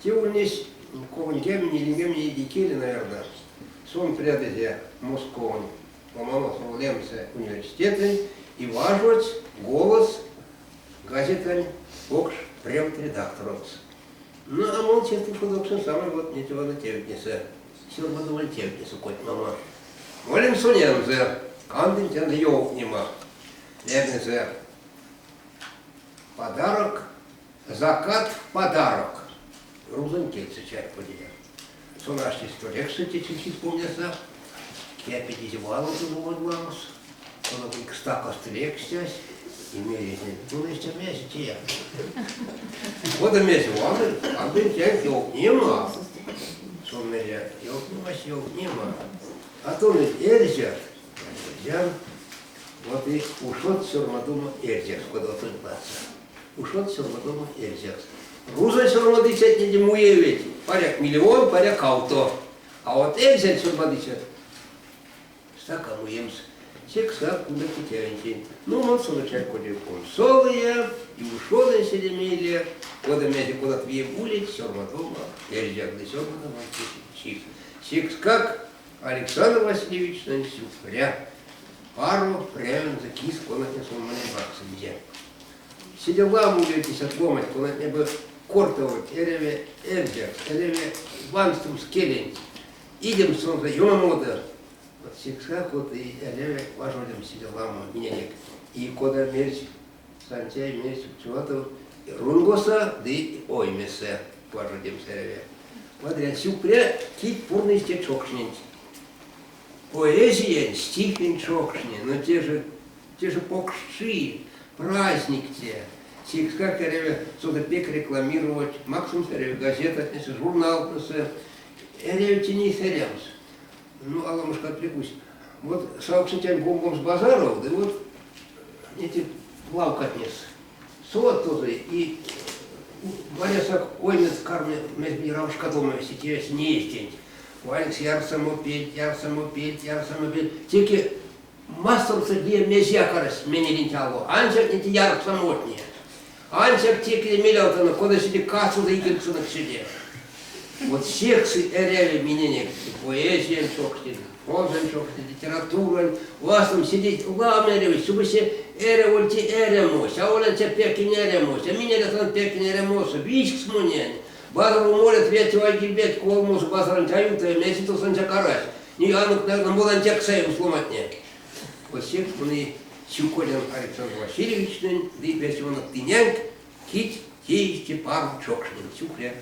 Те ульнесь 34 икеле, наверное, сон прядызе Московонь Ломоносова лемсэ университетэнть и важодсь «Голос» газетань покш прявт редакторокс. Ну, а мон сестэ ушодокшнынь самай вот неть вана тевтнесэ, сёрмадомань тевтнесэ котьмамо. Молемс сонензэ, кандынь тензэ ёвтнема. Лемезэ «Подарок, закат в подарок». Рузонь кельсэ чарькодия. Сон аштесь столексэ течи помняса, кепедизе валонзо ловонь лангс, сон стакасто лекстясь, и мересь, ну, истя мезе теят. Кода мезе ваны, кандынь тенк ёвтнема. Сон мерят, ёвтнемась ёвтнема. А то ведь эрзят, эрзян, вот и ушодсь сёрмадомо эрзякс, кода тонь ладсо. Ушодсь сёрмадомо эрзякс. Рузонь сёрмадыцятнеде муевить, паряк миллион, паряк кавто. А вот эрзянь сёрмадыцят стака муемс. Секскак кудо тетянтень. Ну, мон сон чарькодев кунсолыя и ушодынь седе мейле, кода мезе кодат виев улить, сёрмадома эрзякс ды сёрмадома чис. Секскак Александр Васильевичнэнь сюкпря. Паро превензэ кис, конатне сон монень максынзе. Седе ламо улить ломанть, конатне бы кортавольть эряве эрзякс, эряве ванстомс келенть, идемс сонзэ ёмамодо. Вот секскак вот и эряве важодемс седе ламо миненек. И кода мерсь Сантяй, мерсь Чуватов, рунгосо ды оймесэ важодемс эряве. Вадря сюкпря, кить пурнызь те чокшненть. Поэзиянь, стихень чокшне, но те же покшчи, праздник те. Секскак эряве сонзэ пек рекламировать, максомс эряве газетатнесэ, журналтнэсэ. Эряви тенесь эрямс. Ну, аламошка отвлекусь. Вот савкшнытянь понгомс базаров, да вот эти лавкатнес. Соват тозо и марясак оймес карми равшкадомо весе не есть тенть. Ванькс ярсамо пельть, ярсамо пельть, ярсамо пельть. Теке масторсо лия мезеяк арась менеленть ало. Ансяк неть ярсамотне. Ансяк теке мелявтано, кода седе касозо икельценек седе. Вот секс эряви миненек поэзиянь чокшне, прозань чокшне, литературань, вастом сидеть ламо эряви, чтобы се эряволь те эрямось, аволь ансяк пекень эрямось, а минь эрятано пекень эрямосо, визькс монень. Базаров молят веть вайгельбеть колмосо базаронть а юты, мезе тосонть арась. Не анок, наверное, моданть саемс ломантне. Вот секс мы сюконян Александр Васильевичнень, ды весе тыненк, кить тейсть паро чокшнень. Сюкпря.